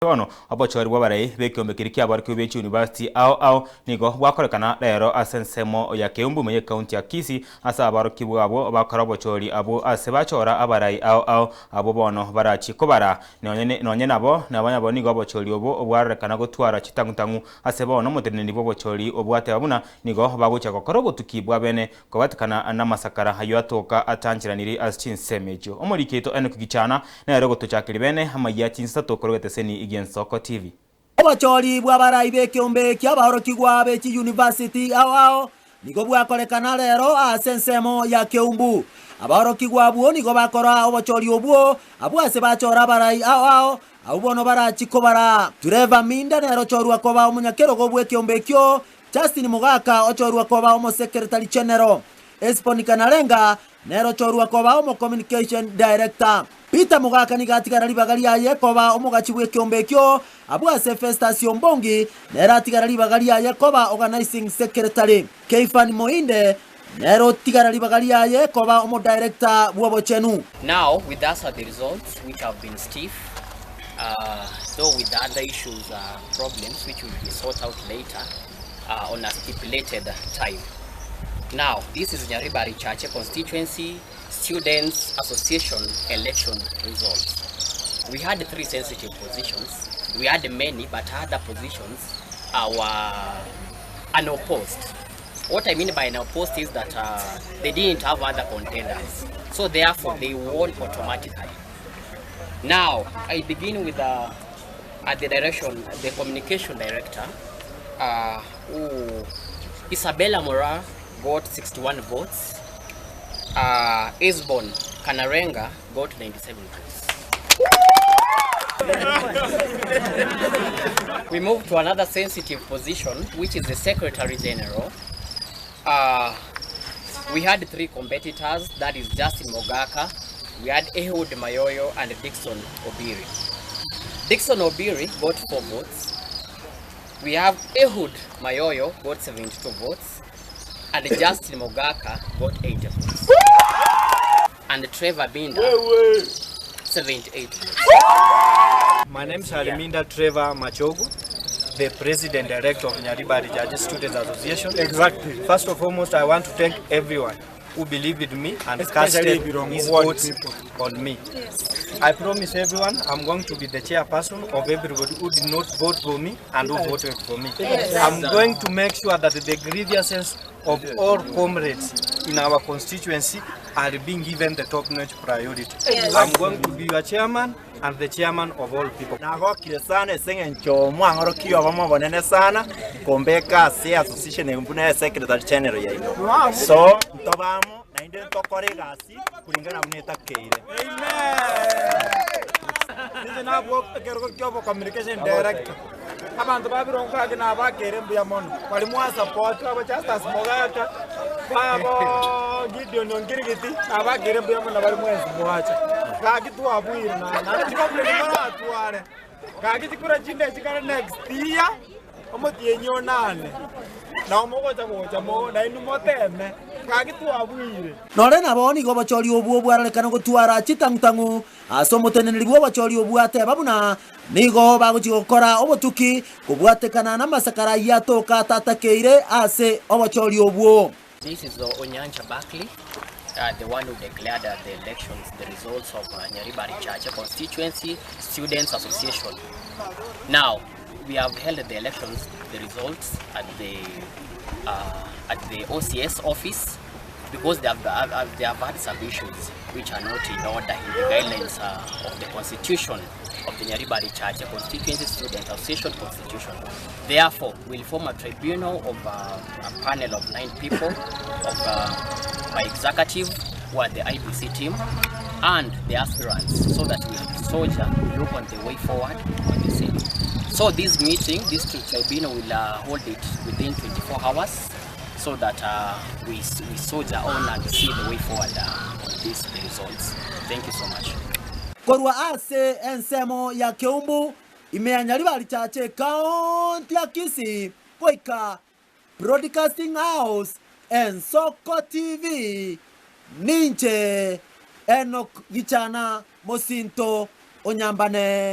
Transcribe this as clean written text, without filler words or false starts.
Bono obochori bw'abarai b'ekeombe keria kiaborokigwe bie chiuniversity ao ao nigo bwakorekana rero ase ensemo ya Keumbu ime y'ecounty ya Kisii ase aborokigwa abwo bakora obochori abwo ase bachora abarai ao ao abwo bono barachie kobara nonye nonye nabo nabo nigo obochori obwo bwarorekana gotwara chitang'utang'u ase bono omoteneneri bw'obochori obwo ateba buna nigo bagochia gokora obotuki bwa bene Kobatikana namasakara ayio atoka atancheraniri ase chinsemo echio. Omoriki oito Enock Gichana nere ogotochakeria bene amayia chinsato korwa egeteseni gi'Ensoko TV. Obochori bw'abarai b'ekeombe ki'abaorokigwa be chiyunivasiti ao ao nigo bwakorekana rero ase ensemo ya Keumbu. Abaorokigwa abwo nigo bakora obochori obwo abwo ase bachora abarai ao ao abwo bono barachie kobara. Trevor Minda nere ochorwa koba omonyakerogo bw'ekeombe ekio Justin Mogaka ochorwa koba omosekeretari General, Esbon Kanarenga nere ochorwa koba omo-communication director. Peter Mogaka nigo atigara ribaga riaye koba omogachi bw'ekeombe ekio, abwo ase Festus Ombongi nere atigara ribaga riaye koba organising secretary. Keifan Moinde nere otigara ribaga riaye koba omodirector bw'obochenu. Now with us are the results which have been stiff uh, though with other issues uh, problems which will be sought out later uh, on a stipulated time. Now this is Nyaribari Chache constituency students association election results. We had three sensitive positions. We had many but other positions were unopposed. What I mean by unopposed is that uh, they didn't have other contenders. So therefore they won automatically. Now I begin with uh, at the direction, the communication director, uh, who Isabella Mora got 61 votes. Uh, Isbon Kanarenga got 97 votes. We move to another sensitive position, which is the Secretary General. Uh, we had three competitors, that is Justin Mogaka, we had Ehud Mayoyo and Dixon Obiri. Dixon Obiri got 4 votes. We have Ehud Mayoyo got 72 votes and Justin Mogaka got 80 votes. And Trevor Binda 78 votes. My name is Haliminda Trevor Machogu, the President Director of Nyaribari Judges Students Association. Exactly. First of foremost, I want to thank everyone who believed in me and Especially casted Birongo his Ward votes people. on me. I promise everyone I'm going to be the chairperson of everybody who did not vote for me and who voted for me. I'm going to make sure that the grievances of all comrades in our constituency are being given the top-notch priority. I'm going to be your chairman and the chairman of all people. Nagokire sana ase eng'encho mwang'orokia obomo obonene sana kombeka ase association eye buna esecretary general yaino. So ntobe amo naende ntokore egasi kulingana buna etakeire. Inche nabwo ekerogo kia obo communication director. Abanto ba Birongo gaki nabakeire mbuya mono. Baria mwasupport abo Justus Mogaka, babo Gideon Ongirigiti, nabakeire mbuya mono baria mwensi mwacha. Gaki twabuire naende naende chicomplain moratware. Gaki chikura chinde chikare next year, omotienyi onane, nao mogocha gocha mo nainwe moteme, gaki twabuire. Nore nabo nigo obochori obwo bwarorekana gotwara chitang'u-tang'u ase omoteneneri bw'obochori obwo ateba buna nigo bagochia gokora obotuki kobwatekana namasakara ayio atoka atatakeire ase obochori obwo. This is Onyancha Buckley, uh, the one who declared uh, the elections, the results of uh, Nyaribari Chache Constituency Students Association. Now, we have held the elections, the results at the uh, at the OCS office because they have, uh, they have had some issues which are not in order in the guidelines uh, of the constitution of the Nyaribari Chache Constituency Student Association Constitution. Therefore, we'll form a tribunal of uh, a panel of 9 people of uh, my executive, who are the IBC team, and the aspirants, so that we soldier we look on the way forward on the same. So this meeting, this tribunal will uh, hold it within 24 hours, so that uh, we, we soldier on and see the way forward uh, on these the results. Thank you so much. Korwa ase ensemo ya Keumbu, ime ya Nyaribari Chache, Ekaonti ya Kisii, goika Broadcasting House, Ensoko TV, ninche Enock Gichana mosinto o Nyambane.